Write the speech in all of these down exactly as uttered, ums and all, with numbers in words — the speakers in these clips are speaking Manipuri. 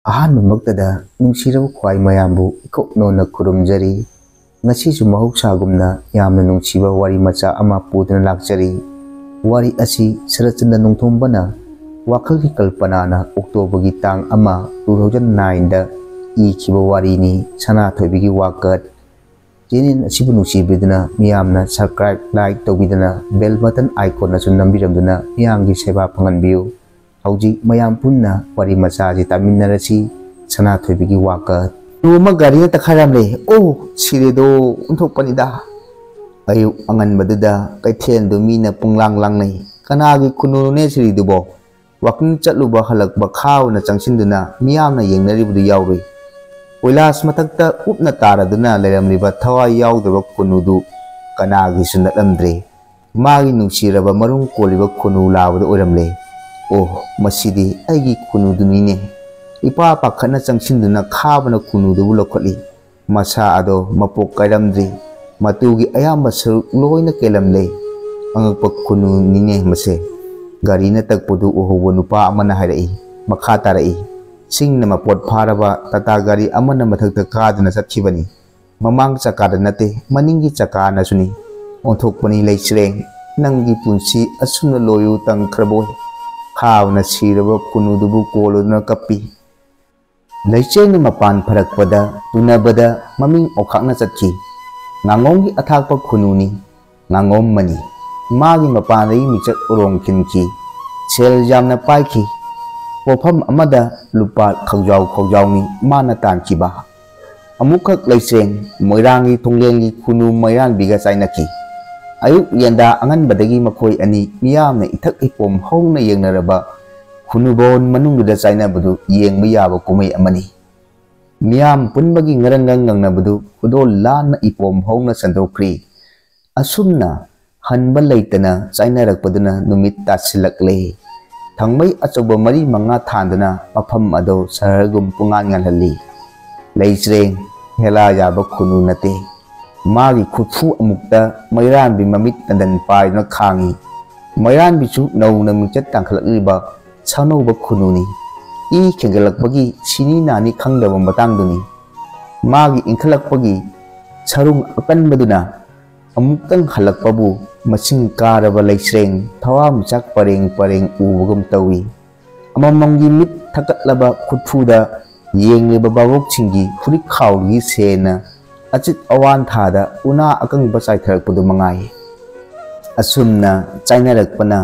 ꯑꯍꯥꯟꯕꯃꯛꯇꯗ ꯅꯨꯡꯁꯤꯔꯕ ꯈ꯭ꯋꯥꯏ ꯃꯌꯥꯝꯕꯨ ꯏꯀꯣꯛ ꯅꯣꯟꯅ ꯈꯨꯔꯨꯝꯖꯔꯤ꯫ ꯉꯁꯤꯁꯨ ꯃꯍꯧꯁꯥꯒꯨꯝꯅ ꯌꯥꯝꯅ ꯅꯨꯡꯁꯤꯕ ꯋꯥꯔꯤ ꯃꯆꯥ ꯑꯃ ꯄꯨꯗꯨꯅ ꯂꯥꯛꯆꯔꯤ꯫ ꯋꯥꯔꯤ ꯑꯁꯤ ꯁꯔꯠꯆꯟꯗ꯭ꯔ ꯅꯣꯡꯊꯣꯝꯕꯅ ꯋꯥꯈꯜꯒꯤ ꯀꯜꯄꯅꯥꯅ ꯑꯣꯛꯇꯣꯕꯔꯒꯤ ꯇꯥꯡ ꯑꯃ, two thousand nine ꯗ ꯏꯈꯤꯕ ꯋꯥꯔꯤꯅꯤ, ꯁꯅꯥꯊꯣꯏꯕꯤꯒꯤ ꯋꯥꯀꯠ꯫ ꯆꯦꯅꯦꯜ ꯑꯁꯤꯕꯨ ꯅꯨꯡꯁꯤꯕꯤꯗꯨꯅ ꯃꯤꯌꯥꯝꯅ subscribe, like ꯇꯧꯕꯤꯗꯨꯅ bell button icon ꯅꯁꯨ ꯅꯝꯕꯤꯔꯝꯗꯨꯅ ꯃꯤꯌꯥꯝꯒꯤ ꯁꯦꯕꯥ ꯐꯪꯍꯟꯕꯤꯌꯨ꯫ ꯍꯧꯖꯤꯛ ꯃꯌꯥꯝ ꯄꯨꯟꯅ ꯋꯥꯔꯤ ꯃꯆꯥ ꯑꯁꯤ ꯇꯥꯃꯤꯟꯅꯔꯁꯤ꯫ ꯁꯅꯥꯊꯣꯏꯕꯤꯒꯤ ꯋꯥꯀꯠ꯫ ꯅꯣꯡꯃ ꯒꯥꯔꯤꯅ ꯇꯛꯈꯥꯏꯔꯝꯂꯦ꯫ "ꯑꯣ, ꯁꯤꯔꯦꯗꯣ!" ꯑꯣꯟꯊꯣꯛꯄꯅꯤꯗ꯫ ꯑꯌꯨꯛ ꯑꯉꯟꯕꯗꯨꯗ ꯀꯩꯊꯦꯜꯗꯨ ꯃꯤꯅ ꯄꯨꯡꯂꯥꯡ ꯂꯥꯡꯅꯩ꯫ "ꯀꯅꯥꯒꯤ ꯈꯨꯅꯨꯅꯣꯅꯦ ꯁꯤꯔꯤꯗꯨꯕꯣ?" ꯋꯥꯀꯤꯡ ꯆꯠꯂꯨꯕ ꯍꯜꯂꯛꯄ ꯈꯥ ꯑꯣꯏꯅ ꯆꯪꯁꯤꯟꯗꯨꯅ ꯃꯤꯌꯥꯝꯅ ꯌꯦꯡꯅꯔꯤꯕꯗꯨ ꯌꯥꯎꯔꯨꯏ꯫ ꯀꯣꯏꯂꯥꯁ ꯃꯊꯛꯇ ꯀꯨꯞꯅ ꯇꯥꯔꯗꯨꯅ ꯂꯩꯔꯝꯂꯤꯕ ꯊꯋꯥꯏ ꯌꯥꯎꯗꯕ ꯈꯨꯅꯨꯗꯨ ꯀꯅꯥꯒꯤꯁꯨ ꯅꯠꯂꯝꯗ꯭ꯔꯦ꯫ ꯃꯥꯒꯤ ꯅꯨꯡꯁꯤꯔꯕ ꯃꯔꯨꯝ ꯀꯣꯜꯂꯤꯕ ꯈꯨꯅꯨ ꯂꯥꯕꯗꯨ ꯑꯣꯏꯔꯝꯂꯦ꯫ "ꯑꯣ, ꯃꯁꯤꯗꯤ ꯑꯩꯒꯤ ꯈꯨꯅꯨꯗꯨꯅꯤꯅꯦ꯫ ꯏꯄꯥ ꯄꯥꯈꯠꯅ ꯆꯪꯁꯤꯟꯗꯨꯅ ꯈꯥꯕꯅ ꯈꯨꯅꯨꯗꯨꯕꯨ ꯂꯧꯈꯠꯂꯤ꯫ ꯃꯁꯥ ꯑꯗꯣ ꯃꯄꯣꯛ ꯀꯥꯏꯔꯝꯗ꯭ꯔꯤ꯫ ꯃꯇꯨꯒꯤ ꯑꯌꯥꯝꯕ ꯁꯔꯨꯛ ꯂꯣꯏꯅ ꯀꯦꯜꯂꯝꯂꯦ꯫ ꯑꯉꯛꯄ ꯈꯨꯅꯨꯅꯤꯅꯦ ꯃꯁꯦ"꯫ ꯒꯥꯔꯤꯅ ꯇꯛꯄꯗꯨ ꯎꯍꯧꯕ ꯅꯨꯄꯥ ꯑꯃꯅ ꯍꯥꯏꯔꯛꯏ꯫ ꯃꯈꯥ ꯇꯥꯔꯛꯏ꯫ ꯁꯤꯡꯅ ꯃꯄꯣꯠ ꯐꯥꯔꯕ ꯇꯥꯇꯥ ꯒꯥꯔꯤ ꯑꯃꯅ ꯃꯊꯛꯇ ꯀꯥꯗꯨꯅ ꯆꯠꯈꯤꯕꯅꯤ꯫ ꯃꯃꯥꯡ ꯆꯀꯥꯗ ꯅꯠꯇꯦ, ꯃꯅꯤꯡꯒꯤ ꯆꯀꯥꯅꯁꯨꯅꯤ꯫ ꯑꯣꯟꯊꯣꯛꯄꯅꯤ ꯂꯩꯁ꯭ꯔꯦꯡ, ꯅꯪꯒꯤ ꯄꯨꯟꯁꯤ ꯑꯁꯨꯝꯅ ꯂꯣꯏꯌꯨ ꯇꯪꯈ꯭ꯔꯕꯣꯏ꯫ ꯈꯥꯕꯅ ꯁꯤꯔꯕ ꯈꯨꯅꯨꯗꯨꯕꯨ ꯀꯣꯜꯂꯗꯨꯅ ꯀꯞꯄꯤ꯫ ꯂꯩꯆꯦꯡꯅ ꯃꯄꯥꯟ ꯐꯔꯛꯄꯗ ꯇꯨꯅꯕꯗ ꯃꯃꯤꯡ ꯑꯣꯈꯥꯛꯅ ꯆꯠꯈꯤ꯫ ꯉꯥꯉꯣꯝꯒꯤ ꯑꯊꯥꯛꯄ ꯈꯨꯅꯨꯅꯤ꯫ ꯉꯥꯉꯣꯝ ꯃꯅꯤ꯫ ꯃꯥꯒꯤ ꯃꯄꯥꯟꯗꯒꯤ ꯃꯤꯆꯠ ꯎꯔꯣꯡ ꯈꯤꯟꯈꯤ꯫ ꯁꯦꯜ ꯌꯥꯝꯅ ꯄꯥꯏꯈꯤ꯫ ꯄꯣꯠꯐꯝ ꯑꯃꯗ ꯂꯨꯄꯥ ꯈꯧꯖꯥꯎ ꯈꯧꯖꯥꯎꯅꯤ ꯃꯥꯅ ꯇꯥꯟꯈꯤꯕ꯫ ꯑꯃꯨꯛꯈꯛ ꯂꯩꯆꯦꯡ ꯃꯣꯏꯔꯥꯡꯒꯤ ꯊꯣꯡꯂꯦꯟꯒꯤ ꯈꯨꯅꯨ ꯃꯩꯔꯥꯟꯕꯤꯒ ꯆꯥꯏꯅꯈꯤ꯫ ꯑꯌꯨꯛ ꯌꯦꯟꯗꯥ ꯑꯉꯟꯕꯗꯒꯤ ꯃꯈꯣꯏ ꯑꯅꯤ ꯃꯤꯌꯥꯝꯅ ꯏꯊꯛ ꯏꯄꯣꯝ ꯍꯧꯅ ꯌꯦꯡꯅꯔꯕ ꯈꯨꯅꯨꯕꯣꯟ ꯃꯅꯨꯡꯗꯨꯗ ꯆꯥꯏꯅꯕꯗꯨ ꯌꯦꯡꯕ ꯌꯥꯕ ꯀꯨꯝꯍꯩ ꯑꯃꯅꯤ꯫ ꯃꯤꯌꯥꯝ ꯄꯨꯟꯕꯒꯤ ꯉꯔꯪꯒ ꯉꯪꯅꯕꯗꯨ ꯈꯨꯗꯣꯜ ꯂꯥꯟꯅ ꯏꯄꯣꯝ ꯍꯧꯅ ꯁꯟꯗꯣꯛꯈ꯭ꯔꯤ꯫ ꯑꯁꯨꯝꯅ ꯍꯟꯕ ꯂꯩꯇꯅ ꯆꯥꯏꯅꯔꯛꯄꯗꯨꯅ ꯅꯨꯃꯤꯠ ꯇꯥꯁꯤꯜꯂꯛꯂꯦ꯫ ꯊꯥꯡꯃꯩ ꯑꯆꯧꯕ ꯃꯔꯤ ꯃꯉꯥ ꯊꯥꯟꯗꯨꯅ ꯃꯐꯝ ꯑꯗꯨ ꯁꯍꯔꯒꯨꯝ ꯄꯨꯡꯉꯥꯟ ꯉꯥꯜꯍꯜꯂꯤ꯫ ꯂꯩꯆ꯭ꯔꯦꯡ ꯍꯦꯂꯥ ꯌꯥꯕ ꯈꯨꯅꯨ ꯅꯠꯇꯦ꯫ ꯃꯥꯒꯤ ꯈꯨꯠꯐꯨ ꯑꯃꯨꯛꯇ ꯃꯩꯔꯥꯟꯕꯤ ꯃꯃꯤꯠ ꯅꯟꯗꯟ ꯄꯥꯏꯗꯨꯅ ꯈꯥꯡꯉꯤ꯫ ꯃꯩꯔꯥꯟꯕꯤꯁꯨ ꯅꯧꯅ ꯃꯤꯡꯆꯠ ꯇꯥꯡꯈꯠꯂꯛꯂꯤꯕ ꯁꯥꯅꯧꯕ ꯈꯨꯅꯨꯅꯤ꯫ ꯏ ꯈꯦꯡꯒꯠꯂꯛꯄꯒꯤ ꯁꯤꯅꯤ ꯅꯥꯅꯤ ꯈꯪꯗꯕ ꯃꯇꯥꯡꯗꯨꯅꯤ꯫ ꯃꯥꯒꯤ ꯏꯟꯈꯠꯂꯛꯄꯒꯤ ꯁꯔꯨꯡ ꯑꯀꯟꯕꯗꯨꯅ ꯑꯃꯨꯛꯇꯪ ꯍꯜꯂꯛꯄꯕꯨ ꯃꯁꯤꯡ ꯀꯥꯔꯕ ꯂꯩꯁ꯭ꯔꯦꯡ ꯊꯋꯥꯟꯃꯤꯆꯥꯛ ꯄꯔꯦꯡ ꯄꯔꯦꯡ ꯎꯕꯒꯨꯝ ꯇꯧꯏ꯫ ꯑꯃꯃꯝꯒꯤ ꯃꯤꯠ ꯊꯛꯀꯠꯂꯕ ꯈꯨꯠꯐꯨꯗ ꯌꯦꯡꯂꯤꯕ ꯚꯥꯕꯣꯛꯁꯤꯡꯒꯤ ꯐꯨꯔꯤꯠ ꯈꯥꯎꯗꯒꯤ ꯁꯦꯟꯅ ꯑꯆꯤꯠ ꯑꯋꯥꯟ ꯊꯥꯗ ꯎꯅꯥ ꯑꯀꯪꯕ ꯆꯥꯏꯊꯔꯛꯄꯗꯨ ꯃꯉꯥꯏ꯫ ꯑꯁꯨꯝꯅ ꯆꯥꯏꯅꯔꯛꯄꯅ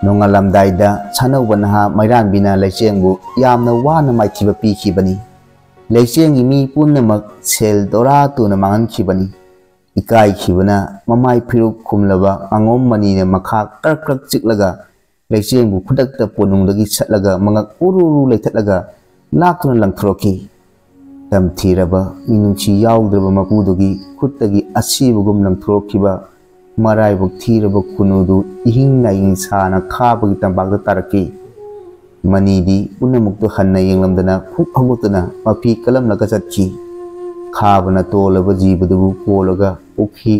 ꯅꯣꯡꯉꯥꯜꯂꯝꯗꯥꯏꯗ ꯁꯥꯟꯅꯧꯕ ꯅꯍꯥ ꯃꯩꯔꯥꯟꯕꯤꯅ ꯂꯩꯆꯦꯡꯕꯨ ꯌꯥꯝꯅ ꯋꯥꯅ ꯃꯥꯏꯊꯤꯕ ꯄꯤꯈꯤꯕꯅꯤ꯫ ꯂꯩꯆꯦꯡꯒꯤ ꯃꯤ ꯄꯨꯝꯅꯃꯛ ꯁꯦꯜ ꯗꯣꯔꯥ ꯇꯨꯅ ꯃꯥꯡꯍꯟꯈꯤꯕꯅꯤ꯫ ꯏꯀꯥꯏꯈꯤꯕꯅ ꯃꯃꯥꯏ ꯐꯤꯔꯨꯛ ꯈꯨꯝꯂꯕ ꯉꯥꯉꯣꯝ ꯃꯅꯤꯅ ꯃꯈꯥ ꯀ꯭ꯔꯛ ꯀ꯭ꯔꯛ ꯆꯤꯛꯂꯒ ꯂꯩꯆꯦꯡꯕꯨ ꯈꯨꯗꯛꯇ ꯄꯣꯠꯅꯨꯡꯗꯒꯤ ꯁꯠꯂꯒ ꯃꯉꯛ ꯎꯔꯨ ꯎꯔꯨ ꯂꯩꯊꯠꯂꯒ ꯂꯥꯛꯇꯨꯅ ꯂꯪꯊꯣꯔꯛꯈꯤ꯫ ꯇꯝꯊꯤꯔꯕ ꯃꯤꯅꯨꯡꯁꯤ ꯌꯥꯎꯗ꯭ꯔꯕ ꯃꯄꯨꯗꯨꯒꯤ ꯈꯨꯠꯇꯒꯤ ꯑꯁꯤꯕꯒꯨꯝ ꯂꯪꯊꯣꯔꯛꯈꯤꯕ ꯃꯔꯥꯏꯕꯛ ꯊꯤꯔꯕ ꯈꯨꯅꯨꯗꯨ ꯏꯍꯤꯡ ꯅꯥꯍꯤꯡ ꯁꯥꯅ ꯈꯥꯕꯒꯤ ꯇꯝꯄꯥꯛꯇ ꯇꯥꯔꯛꯈꯤ꯫ ꯃꯅꯤꯗꯤ ꯄꯨꯝꯅꯃꯛꯇꯨ ꯍꯟꯅ ꯌꯦꯡꯂꯝꯗꯅ ꯐꯨꯛ ꯍꯧꯒꯠꯇꯨꯅ ꯃꯐꯤ ꯀꯜꯂꯝꯂꯒ ꯆꯠꯈꯤ꯫ ꯈꯥꯕꯅ ꯇꯣꯜꯂꯕ ꯖꯤꯕꯗꯨꯕꯨ ꯀꯣꯜꯂꯒ ꯄꯨꯈ꯭ꯔꯤ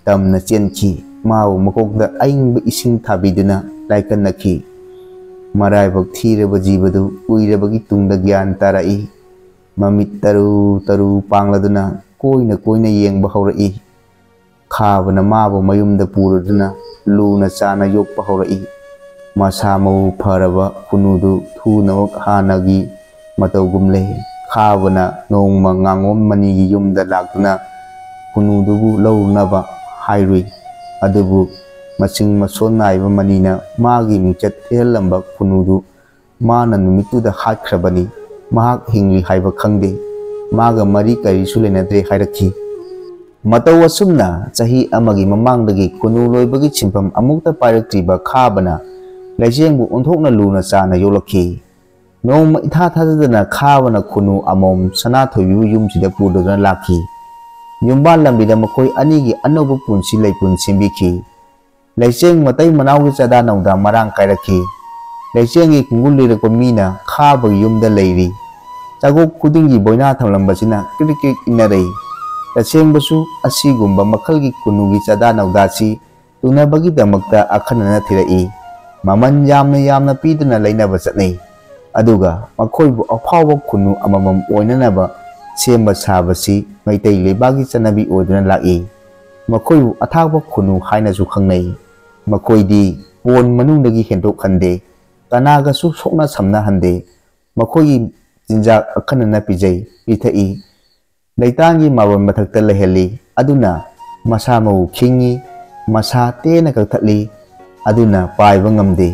ꯇꯝꯅ ꯆꯦꯟꯈꯤ꯫ ꯃꯥꯕꯨ ꯃꯀꯣꯛꯇ ꯑꯏꯪꯕ ꯏꯁꯤꯡ ꯊꯥꯕꯤꯗꯨꯅ ꯂꯥꯏꯀꯠꯅꯈꯤ꯫ ꯃꯔꯥꯏꯕꯛ ꯊꯤꯔꯕ ꯖꯤꯕꯗꯨ ꯎꯏꯔꯕꯒꯤ ꯇꯨꯡꯗ ꯒ꯭ꯌꯥꯟ ꯇꯥꯔꯛꯏ꯫ ꯃꯃꯤꯠ ꯇꯔꯨ ꯇꯔꯨ ꯄꯥꯡꯂꯗꯨꯅ ꯀꯣꯏꯅ ꯀꯣꯏꯅ ꯌꯦꯡꯕ ꯍꯧꯔꯛꯏ꯫ ꯈꯥꯕꯅ ꯃꯥꯕꯨ ꯃꯌꯨꯝꯗ ꯄꯨꯔꯗꯨꯅ ꯂꯨꯅ ꯆꯥꯅ ꯌꯣꯛꯄ ꯍꯧꯔꯛꯏ꯫ ꯃꯁꯥ ꯃꯎ ꯐꯔꯕ ꯈꯨꯅꯨꯗꯨ ꯊꯨꯅꯃꯛ ꯍꯥꯟꯅꯒꯤ ꯃꯇꯧꯒꯨꯝꯂꯦ꯫ ꯈꯥꯕꯅ ꯅꯣꯡꯃ ꯉꯥꯉꯣꯝ ꯃꯅꯤꯒꯤ ꯌꯨꯝꯗ ꯂꯥꯛꯇꯨꯅ ꯈꯨꯅꯨꯗꯨꯕꯨ ꯂꯧꯔꯨꯅꯕ ꯍꯥꯏꯔꯨꯏ꯫ ꯑꯗꯨꯕꯨ ꯃꯆꯤꯡ ꯃꯁꯣꯟ ꯅꯥꯏꯕ ꯃꯅꯤꯅ ꯃꯥꯒꯤ ꯃꯤꯡꯆꯠ ꯊꯤꯍꯜꯂꯝꯕ ꯈꯨꯅꯨꯗꯨ ꯃꯥꯅ ꯅꯨꯃꯤꯠꯇꯨꯗ ꯍꯥꯠꯈ꯭ꯔꯕꯅꯤ꯫ ꯃꯍꯥꯛ ꯍꯤꯡꯂꯤ ꯍꯥꯏꯕ ꯈꯪꯗꯦ꯫ ꯃꯥꯒ ꯃꯔꯤ ꯀꯔꯤꯁꯨ ꯂꯩꯅꯗ꯭ꯔꯦ ꯍꯥꯏꯔꯛꯈꯤ꯫ ꯃꯇꯧ ꯑꯁꯨꯝꯅ ꯆꯍꯤ ꯑꯃꯒꯤ ꯃꯃꯥꯡꯗꯒꯤ ꯈꯨꯅꯨ ꯂꯣꯏꯕꯒꯤ ꯁꯤꯟꯐꯝ ꯑꯃꯨꯛꯇ ꯄꯥꯏꯔꯛꯇ꯭ꯔꯤꯕ ꯈꯥꯕꯅ ꯂꯩꯆꯦꯡꯕꯨ ꯑꯣꯟꯊꯣꯛꯅ ꯂꯨꯅ ꯆꯥꯅ ꯌꯣꯛꯂꯛꯈꯤ꯫ ꯅꯣꯡꯃ ꯏꯊꯥ ꯊꯥꯖꯗꯅ ꯈꯥꯕꯅ ꯈꯨꯅꯨ ꯑꯃꯣꯝ ꯁꯅꯥꯊꯣꯏꯕꯤꯕꯨ ꯌꯨꯝꯁꯤꯗ ꯄꯨꯗꯨꯅ ꯂꯥꯛꯈꯤ꯫ ꯌꯨꯝꯕꯥꯟ ꯂꯝꯕꯤꯗ ꯃꯈꯣꯏ ꯑꯅꯤꯒꯤ ꯑꯅꯧꯕ ꯄꯨꯟꯁꯤ ꯂꯩꯄꯨꯟ ꯁꯦꯝꯕꯤꯈꯤ꯫ ꯂꯩꯆꯦꯡ ꯃꯇꯩ ꯃꯅꯥꯎꯒꯤ ꯆꯥꯗꯥ ꯅꯧꯗꯥ ꯃꯔꯥꯡ ꯀꯥꯏꯔꯛꯈꯤ꯫ ꯂꯩꯆꯦꯡꯒꯤ ꯈꯣꯡꯒꯨꯜ ꯂꯤꯔꯛꯄ ꯃꯤꯅ ꯈꯥꯕꯒꯤ ꯌꯨꯝꯗ ꯂꯩꯔꯤ꯫ ꯆꯥꯛꯀꯣꯛ ꯈꯨꯗꯤꯡꯒꯤ ꯕꯣꯏꯅꯥ ꯊꯝꯂꯝꯕꯁꯤꯅ ꯀ꯭ꯔꯤꯛ ꯀ꯭ꯔꯤꯛ ꯏꯟꯅꯔꯛꯏ꯫ ꯇꯁꯦꯡꯕꯁꯨ ꯑꯁꯤꯒꯨꯝꯕ ꯃꯈꯜꯒꯤ ꯈꯨꯅꯨꯒꯤ ꯆꯥꯗꯥ ꯅꯧꯗꯥꯁꯤ ꯇꯨꯅꯕꯒꯤꯗꯃꯛꯇ ꯑꯈꯟꯅꯅ ꯊꯤꯔꯛꯏ꯫ ꯃꯃꯜ ꯌꯥꯝꯅ ꯌꯥꯝꯅ ꯄꯤꯗꯨꯅ ꯂꯩꯅꯕ ꯆꯠꯅꯩ꯫ ꯑꯗꯨꯒ ꯃꯈꯣꯏꯕꯨ ꯑꯐꯥꯎꯕ ꯈꯨꯅꯨ ꯑꯃꯃꯝ ꯑꯣꯏꯅꯅꯕ ꯁꯦꯝꯕ ꯁꯥꯕꯁꯤ ꯃꯩꯇꯩ ꯂꯩꯕꯥꯛꯀꯤ ꯆꯠꯅꯕꯤ ꯑꯣꯏꯗꯨꯅ ꯂꯥꯛꯏ꯫ ꯃꯈꯣꯏꯕꯨ ꯑꯊꯥꯎꯕ ꯈꯨꯅꯨ ꯍꯥꯏꯅꯁꯨ ꯈꯪꯅꯩ꯫ ꯃꯈꯣꯏꯗꯤ ꯄꯣꯟ ꯃꯅꯨꯡꯗꯒꯤ ꯍꯦꯟꯗꯣꯛꯍꯟꯗꯦ, ꯀꯅꯥꯒꯁꯨ ꯁꯣꯛꯅ ꯁꯝꯅꯍꯟꯗꯦ꯫ ꯃꯈꯣꯏꯒꯤ ꯆꯤꯟꯖꯥꯛ ꯑꯈꯟꯅꯅ ꯄꯤꯖꯩ, ꯄꯤꯊꯛꯏ꯫ ꯂꯩꯇꯥꯟꯒꯤ ꯃꯥꯔꯣꯟ ꯃꯊꯛꯇ ꯂꯩꯍꯜꯂꯤ꯫ ꯑꯗꯨꯅ ꯃꯁꯥ ꯃꯎ ꯈꯤꯡꯉꯤ, ꯃꯁꯥ ꯇꯦꯟꯅ ꯀꯛꯊꯠꯂꯤ꯫ ꯑꯗꯨꯅ ꯄꯥꯏꯕ ꯉꯝꯗꯦ꯫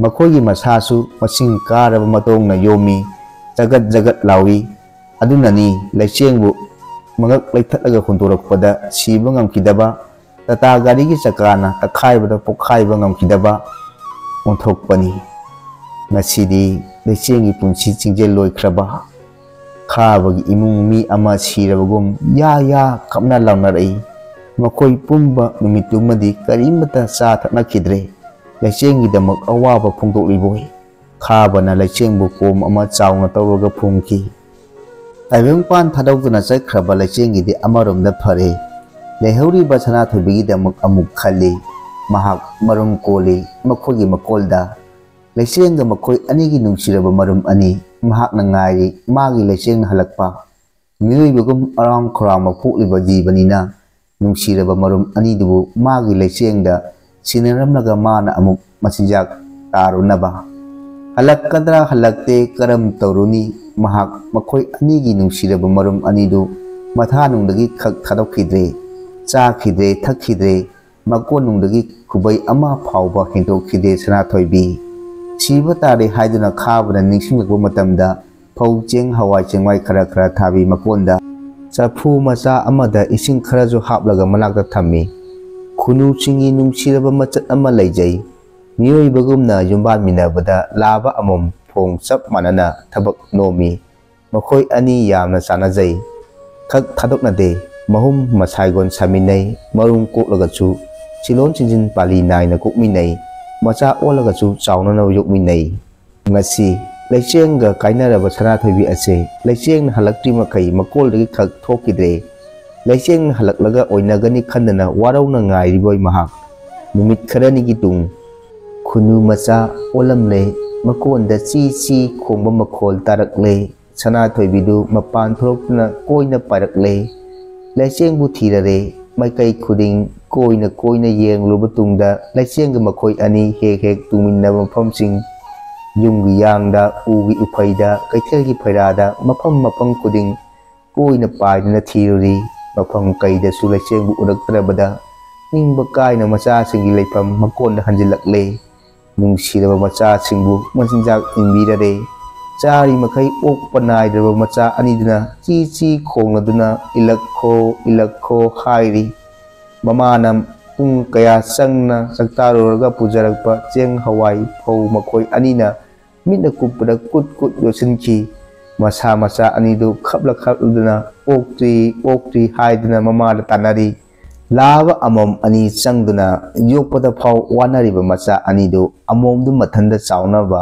ꯃꯈꯣꯏꯒꯤ ꯃꯁꯥꯁꯨ ꯃꯁꯤꯡ ꯀꯥꯔꯕ ꯃꯇꯣꯡꯅ ꯌꯣꯝꯃꯤ, ꯖꯒꯠ ꯖꯒꯠ ꯂꯥꯎꯏ꯫ ꯑꯗꯨꯅꯅꯤ ꯂꯩꯆꯦꯡꯕꯨ ꯃꯉꯛ ꯂꯩꯊꯠꯂꯒ ꯍꯨꯟꯗꯣꯔꯛꯄꯗ ꯁꯤꯕ ꯉꯝꯈꯤꯗꯕ, ꯇꯥꯇꯥ ꯒꯥꯔꯤꯒꯤ ꯆꯀꯥꯅ ꯇꯛꯈꯥꯏꯕꯗ ꯄꯣꯛꯈꯥꯏꯕ ꯉꯝꯈꯤꯗꯕ ꯑꯣꯟꯊꯣꯛꯄꯅꯤ꯫ ꯉꯁꯤꯗꯤ ꯂꯩꯆꯦꯡꯒꯤ ꯄꯨꯟꯁꯤ ꯆꯤꯡꯖꯦꯜ ꯂꯣꯏꯈ꯭ꯔꯕ ꯈꯥꯕꯒꯤ ꯏꯃꯨꯡ ꯃꯤ ꯑꯃ ꯁꯤꯔꯕꯒꯨꯝ ꯌꯥ ꯌꯥ ꯀꯞꯅ ꯂꯥꯎꯅꯔꯛꯏ꯫ ꯃꯈꯣꯏ ꯄꯨꯝꯕ ꯅꯨꯃꯤꯠꯇꯨꯃꯗꯤ ꯀꯔꯤꯃꯠꯇ ꯆꯥ ꯊꯛꯅꯈꯤꯗ꯭ꯔꯦ꯫ ꯂꯩꯆꯦꯡꯒꯤꯗꯃꯛ ꯑꯋꯥꯕ ꯐꯣꯡꯗꯣꯛꯂꯤꯕꯣꯏ ꯈꯥꯕꯅ ꯂꯩꯆꯦꯡꯕꯨ ꯀꯣꯝ ꯑꯃ ꯆꯥꯎꯅ ꯇꯧꯔꯒ ꯐꯨꯝꯈꯤ꯫ ꯇꯥꯏꯕꯪꯄꯥꯟ ꯊꯥꯗꯣꯛꯇꯨꯅ ꯆꯠꯈ꯭ꯔꯕ ꯂꯩꯆꯦꯡꯒꯤꯗꯤ ꯑꯃꯔꯣꯝꯗ ꯐꯔꯦ꯫ ꯂꯩꯍꯧꯔꯤꯕ ꯁꯅꯥꯊꯣꯏꯕꯤꯒꯤꯗꯃꯛ ꯑꯃꯨꯛ ꯈꯜꯂꯤ꯫ ꯃꯍꯥꯛ ꯃꯔꯨꯝ ꯀꯣꯜꯂꯤ꯫ ꯃꯈꯣꯏꯒꯤ ꯃꯀꯣꯜꯗ ꯂꯩꯆꯦꯡꯒ ꯃꯈꯣꯏ ꯑꯅꯤꯒꯤ ꯅꯨꯡꯁꯤꯔꯕ ꯃꯔꯨꯝ ꯑꯅꯤ꯫ ꯃꯍꯥꯛꯅ ꯉꯥꯏꯔꯤ ꯃꯥꯒꯤ ꯂꯩꯆꯦꯡꯅ ꯍꯜꯂꯛꯄ꯫ ꯃꯤꯑꯣꯏꯕꯒꯨꯝ ꯑꯔꯥꯝ ꯈꯧꯔꯥꯡꯕ ꯄꯣꯛꯂꯤꯕ ꯖꯤꯕꯅꯤꯅ ꯅꯨꯡꯁꯤꯔꯕ ꯃꯔꯨꯝ ꯑꯅꯤꯗꯨꯕꯨ ꯃꯥꯒꯤ ꯂꯩꯆꯦꯡꯗ ꯁꯤꯟꯅꯔꯝꯂꯒ ꯃꯥꯅ ꯑꯃꯨꯛ ꯃꯆꯤꯟꯖꯥꯛ ꯇꯥꯔꯨꯅꯕ꯫ ꯍꯜꯂꯛꯀꯗ꯭ꯔꯥ ꯍꯜꯂꯛꯇꯦ ꯀꯔꯝ ꯇꯧꯔꯨꯅꯤ? ꯃꯍꯥꯛ ꯃꯈꯣꯏ ꯑꯅꯤꯒꯤ ꯅꯨꯡꯁꯤꯔꯕ ꯃꯔꯨꯝ ꯑꯅꯤꯗꯨ ꯃꯊꯥꯅꯨꯡꯗꯒꯤ ꯈꯛ ꯊꯥꯗꯣꯛꯈꯤꯗ꯭ꯔꯦ꯫ ꯆꯥꯈꯤꯗ꯭ꯔꯦ, ꯊꯛꯈꯤꯗ꯭ꯔꯦ꯫ ꯃꯀꯣꯟꯅꯨꯡꯗꯒꯤ ꯈꯨꯕꯩ ꯑꯃ ꯐꯥꯎꯕ ꯍꯦꯟꯗꯣꯛꯈꯤꯗꯦ ꯁꯅꯥꯊꯣꯏꯕꯤ꯫ ꯁꯤꯕ ꯇꯥꯔꯦ ꯍꯥꯏꯗꯨꯅ ꯈꯥꯕꯅ ꯅꯤꯡꯁꯤꯡꯂꯛꯄ ꯃꯇꯝꯗ ꯐꯧ, ꯆꯦꯡ, ꯍꯋꯥꯏ ꯆꯦꯡꯋꯥꯏ ꯈꯔ ꯈꯔ ꯊꯥꯕꯤ ꯃꯀꯣꯟꯗ ꯆꯐꯨ ꯃꯆꯥ ꯑꯃꯗ ꯏꯁꯤꯡ ꯈꯔꯁꯨ ꯍꯥꯞꯂꯒ ꯃꯅꯥꯛꯇ ꯊꯝꯃꯤ꯫ ꯈꯨꯅꯨꯁꯤꯡꯒꯤ ꯅꯨꯡꯁꯤꯔꯕ ꯃꯆꯠ ꯑꯃ ꯂꯩꯖꯩ꯫ ꯃꯤꯑꯣꯏꯕꯒꯨꯝꯅ ꯌꯨꯝꯕꯥꯟꯃꯤꯟꯅꯕꯗ ꯂꯥꯕ ꯑꯃꯃꯝ ꯐꯣꯡ ꯆꯞ ꯃꯥꯟꯅꯅ ꯊꯕꯛ ꯅꯣꯝꯃꯤ꯫ ꯃꯈꯣꯏ ꯑꯅꯤ ꯌꯥꯝꯅ ꯆꯥꯟꯅꯖꯩ꯫ ꯈꯛ ꯊꯥꯗꯣꯛꯅꯗꯦ꯫ ꯃꯍꯨꯝ ꯃꯁꯥꯏꯒꯣꯟ ꯁꯥꯃꯤꯟꯅꯩ꯫ ꯃꯔꯨꯝ ꯀꯣꯛꯂꯒꯁꯨ ꯁꯤꯂꯣꯟ ꯁꯤꯟꯖꯤꯟ ꯄꯥꯜꯂꯤ ꯅꯥꯏꯅ ꯀꯣꯛꯃꯤꯟꯅꯩ꯫ ꯃꯆꯥ ꯑꯣꯜꯂꯒꯁꯨ ꯆꯥꯎꯅꯅꯕ ꯌꯣꯛꯃꯤꯟꯅꯩ꯫ ꯉꯁꯤ ꯂꯩꯆꯦꯡꯒ ꯀꯥꯏꯅꯔꯕ ꯁꯅꯥꯊꯣꯏꯕꯤ ꯑꯁꯦ ꯂꯩꯆꯦꯡꯅ ꯍꯜꯂꯛꯇ꯭ꯔꯤ ꯃꯈꯩ ꯃꯀꯣꯜꯗꯒꯤ ꯈꯛ ꯊꯣꯛꯈꯤꯗ꯭ꯔꯦ꯫ ꯂꯩꯆꯦꯡꯅ ꯍꯜꯂꯛꯂꯒ ꯑꯣꯏꯅꯒꯅꯤ ꯈꯟꯗꯅ ꯋꯥꯔꯧꯅ ꯉꯥꯏꯔꯤꯕꯣꯏ ꯃꯍꯥꯛ꯫ ꯅꯨꯃꯤꯠ ꯈꯔꯅꯤꯒꯤ ꯇꯨꯡ ꯈꯨꯅꯨ ꯃꯆꯥ ꯑꯣꯜꯂꯝꯂꯦ꯫ ꯃꯀꯣꯟꯗ ꯆꯤ ꯆꯤ ꯈꯣꯡꯕ ꯃꯈꯣꯜ ꯇꯥꯔꯛꯂꯦ꯫ ꯁꯅꯥꯊꯣꯏꯕꯤꯗꯨ ꯃꯄꯥꯟ ꯊꯣꯛꯂꯛꯇꯨꯅ ꯀꯣꯏꯅ ꯄꯥꯏꯔꯛꯂꯦ꯫ ꯂꯩꯆꯦꯡꯕꯨ ꯊꯤꯔꯔꯦ꯫ ꯃꯥꯏꯀꯩ ꯈꯨꯗꯤꯡ ꯀꯣꯏꯅ ꯀꯣꯏꯅ ꯌꯦꯡꯂꯨꯕ ꯇꯨꯡꯗ ꯂꯩꯆꯦꯡꯒ ꯃꯈꯣꯏ ꯑꯅꯤ ꯍꯦꯛ ꯍꯦꯛ ꯇꯨꯡꯃꯤꯟꯅꯕ ꯃꯐꯝꯁꯤꯡ, ꯌꯨꯝꯒꯤ ꯌꯥꯡꯗ, ꯎꯒꯤ ꯎꯐꯩꯗ, ꯀꯩꯊꯦꯜꯒꯤ ꯐꯩꯔꯥꯗ, ꯃꯐꯝ ꯃꯐꯝ ꯈꯨꯗꯤꯡ ꯀꯣꯏꯅ ꯄꯥꯏꯗꯨꯅ ꯊꯤꯔꯨꯔꯤ꯫ ꯃꯐꯝ ꯀꯩꯗꯁꯨ ꯂꯩꯆꯦꯡꯕꯨ ꯎꯔꯛꯇ꯭ꯔꯕꯗ ꯅꯤꯡꯕ ꯀꯥꯏꯅ ꯃꯆꯥꯁꯤꯡꯒꯤ ꯂꯩꯐꯝ ꯃꯀꯣꯟꯗ ꯍꯟꯖꯤꯜꯂꯛꯂꯦ꯫ ꯅꯨꯡꯁꯤꯔꯕ ꯃꯆꯥꯁꯤꯡꯕꯨ ꯃꯆꯤꯟꯖꯥꯛ ꯏꯟꯕꯤꯔꯔꯦ꯫ ꯆꯥꯔꯤ ꯃꯈꯩ ꯑꯣꯛꯄ ꯅꯥꯏꯗ꯭ꯔꯕ ꯃꯆꯥ ꯑꯅꯤꯗꯨꯅ ꯆꯤ ꯆꯤ ꯈꯣꯡꯂꯗꯨꯅ "ꯏꯜꯂꯛꯈꯣ, ꯏꯜꯂꯛꯈꯣ" ꯍꯥꯏꯔꯤ꯫ ꯃꯃꯥꯅ ꯄꯨꯡ ꯀꯌꯥ ꯆꯪꯅ ꯆꯥꯛꯇꯥꯔꯨꯔꯒ ꯄꯨꯖꯔꯛꯄ ꯆꯦꯡ, ꯍꯋꯥꯏ, ꯐꯧ ꯃꯈꯣꯏ ꯑꯅꯤꯅ ꯃꯤꯠꯅ ꯀꯨꯞꯄꯗ ꯀꯨꯠ ꯀꯨꯠ ꯌꯣꯠꯁꯤꯟꯈꯤ꯫ ꯃꯁꯥ ꯃꯆꯥ ꯑꯅꯤꯗꯨ ꯈꯞꯂ ꯈꯞꯂꯗꯨꯅ "ꯑꯣꯛꯇ꯭ꯔꯤ, ꯑꯣꯛꯇ꯭ꯔꯤ" ꯍꯥꯏꯗꯨꯅ ꯃꯃꯥꯗ ꯇꯥꯟꯅꯔꯤ꯫ ꯂꯥꯕ ꯑꯃꯃꯝ ꯑꯅꯤ ꯆꯪꯗꯨꯅ ꯌꯣꯛꯄꯗ ꯐꯥꯎ ꯋꯥꯅꯔꯤꯕ ꯃꯆꯥ ꯑꯅꯤꯗꯨ ꯑꯃꯣꯝꯗꯨ ꯃꯊꯟꯇ ꯆꯥꯎꯅꯕ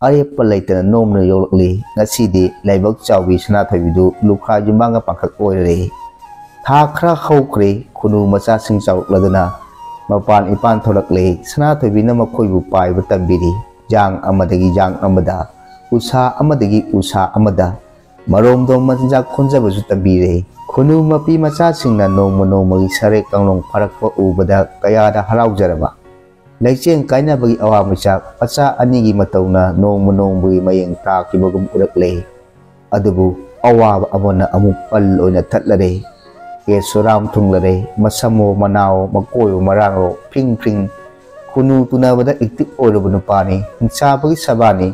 ꯑꯔꯦꯞꯄ ꯂꯩꯇꯅ ꯅꯣꯝꯅ ꯌꯣꯛꯂꯛꯂꯤ꯫ ꯉꯁꯤꯗꯤ ꯂꯥꯏꯕꯛ ꯆꯥꯎꯕꯤ ꯁꯅꯥꯊꯣꯏꯕꯤꯗꯨ ꯂꯨꯈ꯭ꯔꯥ ꯌꯨꯝꯕꯥꯡꯒ ꯄꯥꯡꯈꯛ ꯑꯣꯏꯔꯔꯦ꯫ ꯊꯥ ꯈꯔ ꯍꯧꯈ꯭ꯔꯦ꯫ ꯈꯨꯅꯨ ꯃꯆꯥꯁꯤꯡ ꯆꯥꯎꯔꯛꯂꯗꯨꯅ ꯃꯄꯥꯟ ꯏꯄꯥꯟ ꯊꯣꯛꯂꯛꯂꯦ꯫ ꯁꯅꯥꯊꯣꯏꯕꯤꯅ ꯃꯈꯣꯏꯕꯨ ꯄꯥꯏꯕ ꯇꯝꯕꯤꯔꯤ꯫ ꯌꯥꯡ ꯑꯃꯗꯒꯤ ꯌꯥꯡ ꯑꯃꯗ, ꯎꯁꯥ ꯑꯃꯗꯒꯤ ꯎꯁꯥ ꯑꯃꯗ, ꯃꯔꯣꯝꯗꯣꯝ ꯃꯆꯤꯟꯖꯥꯛ ꯈꯣꯟꯖꯕꯁꯨ ꯇꯝꯕꯤꯔꯦ꯫ ꯈꯨꯅꯨ ꯃꯄꯤ ꯃꯆꯥꯁꯤꯡꯅ ꯅꯣꯡꯃ ꯅꯣꯡꯃꯒꯤ ꯁꯔꯦꯛ ꯀꯥꯡꯂꯣꯡ ꯐꯥꯔꯛꯄ ꯎꯕꯗ ꯀꯌꯥꯗ ꯍꯔꯥꯎꯖꯔꯕ꯫ ꯂꯩꯆꯦꯡ ꯀꯥꯏꯅꯕꯒꯤ ꯑꯋꯥ ꯃꯤꯆꯥꯛ ꯃꯆꯥ ꯑꯅꯤꯒꯤ ꯃꯇꯧꯅ ꯅꯣꯡꯃ ꯅꯣꯡꯃꯒꯤ ꯃꯌꯦꯡ ꯇꯥꯈꯤꯕꯒꯨꯝ ꯎꯔꯛꯂꯦ꯫ ꯑꯗꯨꯕꯨ ꯑꯋꯥꯕ ꯑꯃꯅ ꯑꯃꯨꯛ ꯄꯜ ꯑꯣꯏꯅ ꯊꯠꯂꯔꯦ꯫ ꯀꯦꯁꯣꯔꯥꯝ ꯊꯨꯡꯂꯔꯦ꯫ ꯃꯁꯝꯃꯣ ꯃꯅꯥꯑꯣ, ꯃꯀꯣꯏꯑꯣ ꯃꯔꯥꯡꯑꯣ ꯐ꯭ꯔꯤꯡ ꯐ꯭ꯔꯤꯡ꯫ ꯈꯨꯅꯨ ꯇꯨꯅꯕꯗ active ꯑꯣꯏꯔꯕ ꯅꯨꯄꯥꯅꯤ꯫ ꯍꯤꯡꯆꯥꯕꯒꯤ ꯁꯕꯥꯅꯤ꯫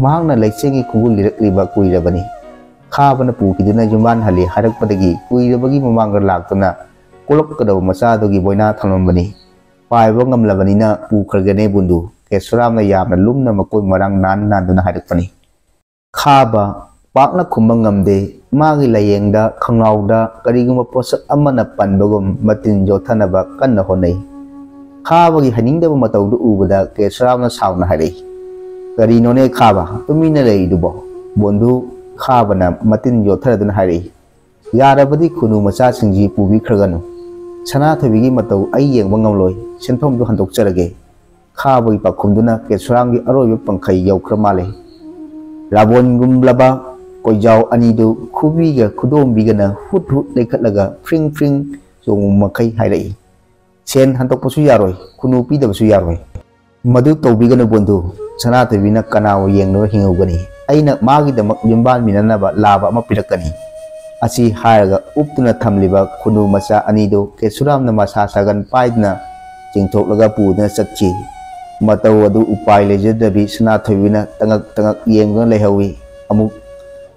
ꯃꯍꯥꯛꯅ ꯂꯩꯆꯦꯡꯒꯤ ꯈꯨꯡꯒꯨꯜ ꯂꯤꯔꯛꯂꯤꯕ ꯀꯨꯏꯔꯕꯅꯤ꯫ ꯈꯥꯕꯅ ꯄꯨꯈꯤꯗꯨꯅ ꯌꯨꯝꯕꯥꯟ ꯍꯜꯂꯤ ꯍꯥꯏꯔꯛꯄꯗꯒꯤ ꯀꯨꯏꯔꯕꯒꯤ ꯃꯃꯥꯡꯗ ꯂꯥꯛꯇꯨꯅ ꯀꯣꯛꯂꯛꯀꯗꯕ ꯃꯆꯥꯗꯨꯒꯤ ꯕꯣꯏꯅꯥ ꯊꯝꯂꯝꯕꯅꯤ꯫ ꯄꯥꯏꯕ ꯉꯝꯂꯕꯅꯤꯅ ꯄꯨꯈ꯭ꯔꯒꯦꯅꯦ ꯕꯨꯟꯗꯨ, ꯀꯦꯁꯣꯔꯥꯝꯅ ꯌꯥꯝꯅ ꯂꯨꯝꯅ ꯃꯀꯣꯏ ꯃꯔꯥꯡ ꯅꯥꯟ ꯅꯥꯟꯗꯨꯅ ꯍꯥꯏꯔꯛꯄꯅꯤ꯫ ꯈꯥꯕ ꯄꯥꯛꯅ ꯈꯨꯝꯕ ꯉꯝꯗꯦ꯫ ꯃꯥꯒꯤ ꯂꯥꯏꯌꯦꯡꯗ ꯈꯪꯅꯥꯎꯗ ꯀꯔꯤꯒꯨꯝꯕ ꯄꯣꯠꯁꯛ ꯑꯃꯅ ꯄꯟꯕꯒꯨꯝ ꯃꯇꯤꯟ ꯌꯣꯠꯊꯅꯕ ꯀꯟꯅ ꯍꯣꯠꯅꯩ꯫ ꯈꯥꯕꯒꯤ ꯍꯩꯅꯤꯡꯗꯕ ꯃꯇꯧꯗꯨ ꯎꯕꯗ ꯀꯦꯁꯣꯔꯥꯝꯅ ꯁꯥꯎꯅ ꯍꯥꯏꯔꯛꯏ, "ꯀꯔꯤꯅꯣꯅꯦ ꯈꯥꯕ, ꯇꯨꯃꯤꯟꯅ ꯂꯩꯔꯤꯗꯨꯕꯣ?" ꯕꯣꯟꯗꯨ ꯈꯥꯕꯅ ꯃꯇꯤꯟ ꯌꯣꯠꯊꯔꯗꯨꯅ ꯍꯥꯏꯔꯛꯏ, "ꯌꯥꯔꯕꯗꯤ ꯈꯨꯅꯨ ꯃꯆꯥꯁꯤꯡꯁꯤ ꯄꯨꯕꯤꯈ꯭ꯔꯒꯅꯨ꯫ ꯁꯅꯥꯊꯣꯏꯕꯤꯒꯤ ꯃꯇꯧ ꯑꯩ ꯌꯦꯡꯕ ꯉꯝꯂꯣꯏ꯫ ꯁꯦꯟꯐꯝꯗꯨ ꯍꯟꯗꯣꯛꯆꯔꯒꯦ꯫" ꯈꯥꯕꯒꯤ ꯄꯥꯎꯈꯨꯝꯗꯨꯅ ꯀꯦꯁꯨꯔꯥꯝꯒꯤ ꯑꯔꯣꯏꯕ ꯄꯪꯈꯩ ꯌꯧꯈ꯭ꯔ ꯃꯥꯜꯂꯦ꯫ ꯔꯥꯕꯣꯟꯒꯨꯝꯂꯕ ꯀꯣꯏꯖꯥꯎ ꯑꯅꯤꯗꯨ ꯈꯨꯕꯤꯒ ꯈꯨꯗꯣꯝꯕꯤꯒꯅ ꯍꯨꯠ ꯍꯨꯠ ꯂꯩꯈꯠꯂꯒ ꯐ꯭ꯔꯤꯡ ꯐ꯭ꯔꯤꯡ ꯆꯣꯡꯕ ꯃꯈꯩ ꯍꯥꯏꯔꯛꯏ, "ꯁꯦꯟ ꯍꯟꯗꯣꯛꯄꯁꯨ ꯌꯥꯔꯣꯏ, ꯈꯨꯅꯨ ꯄꯤꯗꯕꯁꯨ ꯌꯥꯔꯣꯏ꯫ ꯃꯗꯨ ꯇꯧꯕꯤꯒꯅꯨ ꯕꯣꯟꯗꯨ, ꯁꯅꯥꯊꯣꯏꯕꯤꯅ ꯀꯅꯥꯕꯨ ꯌꯦꯡꯂꯒ ꯍꯤꯡꯍꯧꯒꯅꯤ? ꯑꯩꯅ ꯃꯥꯒꯤꯗꯃꯛ ꯌꯨꯝꯕꯥꯟꯃꯤꯟꯅꯅꯕ ꯂꯥꯕ ꯑꯃ ꯄꯤꯔꯛꯀꯅꯤ"꯫ ꯑꯁꯤ ꯍꯥꯏꯔꯒ ꯎꯞꯇꯨꯅ ꯊꯝꯂꯤꯕ ꯈꯨꯅꯨ ꯃꯆꯥ ꯑꯅꯤꯗꯨ ꯀꯦꯁꯨꯔꯥꯝꯅ ꯃꯁꯥ ꯁꯥꯒꯟ ꯄꯥꯏꯗꯨꯅ ꯆꯤꯡꯊꯣꯛꯂꯒ ꯄꯨꯗꯨꯅ ꯆꯠꯈꯤ꯫ ꯃꯇꯧ ꯑꯗꯨ ꯎꯄꯥꯏ ꯂꯩꯖꯗꯕꯤ ꯁꯅꯥꯊꯣꯏꯕꯤꯅ ꯇꯉꯛ ꯇꯉꯛ ꯌꯦꯡꯗꯨꯅ ꯂꯩꯍꯧꯏ꯫ ꯑꯃꯨꯛ